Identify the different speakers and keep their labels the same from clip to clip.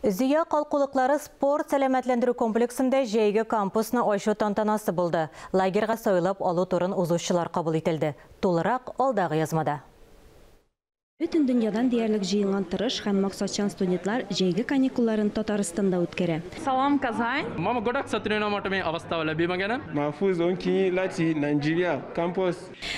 Speaker 1: Зөя калкулыклары спорт сәламәтләндерү комплексында җәйге кампусны ачу тантанасы булды. Лагерьга сайлап алу турын узучылар кабул ителде. Тулырак алдагы язмада.
Speaker 2: Бөтен дөньядан диярлек җыелган тырыш һәм максатчан студентлар җәйге каникулларын Татарстанда үткәрә.
Speaker 3: Салам, Казань!
Speaker 4: මම ගොඩක් සතුටු වෙනවා මට මේ අවස්ථාව ලැබීම ගැන.
Speaker 5: Mahfuz Onkinyi láti Nàìjíríà, campus.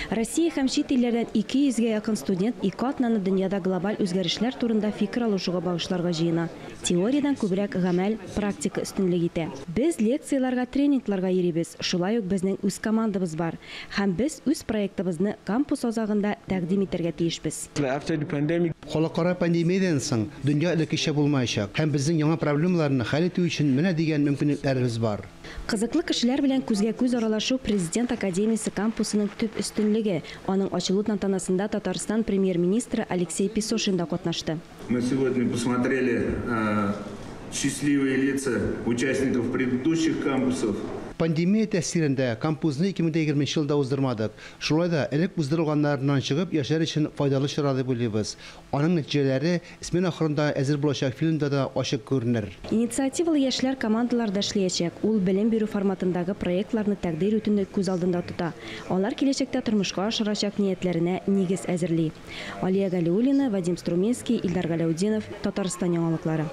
Speaker 2: Россия һәм чит илләрдән 200 гә якын студент ике атнаны дөньяда глобаль үзгәрешләр турында фикер алышуга багышларга җыена. Теориядән күбрәк гамәл, практика өстенлек итә. Без лекцияләргә, тренингларга йөрибез. Шулай ук безнең үз командабыз бар. Һәм без үз проектыбызны кампус азагында тәкъдим итәргә тиешбез.
Speaker 5: After the pandemic.
Speaker 6: Халыкара пандемиядан соң дөнья элеккечә булмаячак һәм безнең яңа проблемаларны хәл итү өчен менә дигән мөмкинлекләребез бар.
Speaker 2: Кызыклы кешеләр белән күзгә-күз аралашу Президент академиясе кампусының төп өстенлеге. Аның ачылу тантанасында Татарстан премьер-министры Алексей Песошин да катнашты.
Speaker 7: Мы сегодня посмотрели счастливые лица участников предыдущих кампусов.
Speaker 6: Пандемия тәэсирендә кампусны 2020 елда уздырмадык. Шулай да элек уздырылганнарыннан чыгып, яшьләр өчен файдалы чара дип уйлыйбыз. Аның нәтиҗәләре смена ахырында әзер булачак фильмда да ачык күренер.
Speaker 2: Инициативалы яшьләр командаларда эшләячәк. Ул белем бирү форматындагы проектларны тәкъдир итүне күз алдында тота. Алар киләчәктә тормышка ашырачак ниятләренә нигез әзерли. Алия Галиуллина, Вадим Струминский, Илдар Галәүдинов, Татарстан яңалыклары.